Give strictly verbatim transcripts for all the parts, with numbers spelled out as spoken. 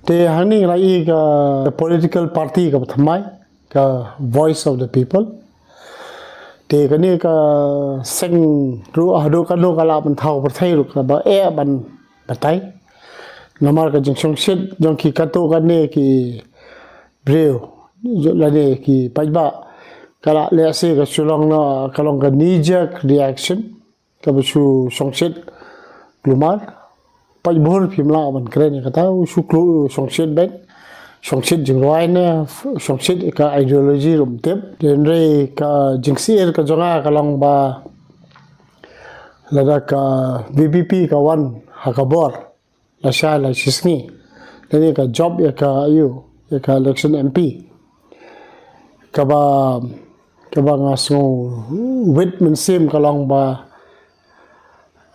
Te hangne la i ka political party kaba thymmai, ka Voice of the People. Te kane ka seng ruh haduh katno ka la ban thaw pyrthei ruh kaba eh ban batai. Namar ka jingshongshit jong ki katto katne ki briew lane ki paidbah ka la lehse ka shu long na ka long ka knee jerk reaction. Kaba shu shongshit kulmar. Paidbah phim lah ban kren ïa kata, u shu khlem shongshit beit. Shongshit jingrwai ne shongshit ka ideology ruh ym tip. Hynrei ka jingsyier ka jong nga ka long ba lada ka VPP ka wan ha ka bor la shai la shisngi, lane ka jop ïa ka ïa ka election MP, kaba kaba nga sngew wit mynsiem ka long ba,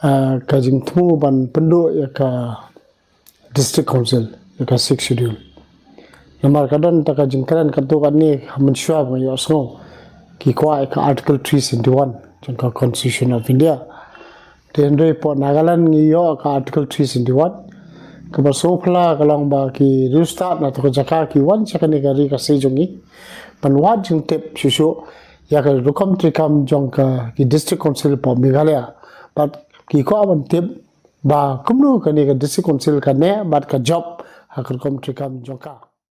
ah, ka jingthmu ban pynduh ïa ka District Council, ïa ka Sixth Schedule. Namar ka don ta ka jingkren katto katne ha mynshuwa ba nga ïohsngew ki kwah ïa ka Article three seventy-one jong ka Constitution of India. Te hynrei pdeng Nagaland ngi ïoh ka Article three seventy-one kaba sngewphylla ka long ba ki riewstad na to ka jaka ki wan sha kane ka ri ka seng jong ngi ban wad jingtip shuh shuh ïa ka rukom treikam jong ka ki District Council pdeng Meghalaya. Bad ki kwah ban tip ba kumno kane ka District Council ka neh bad ka jop ha ka rukom treikam jong ka.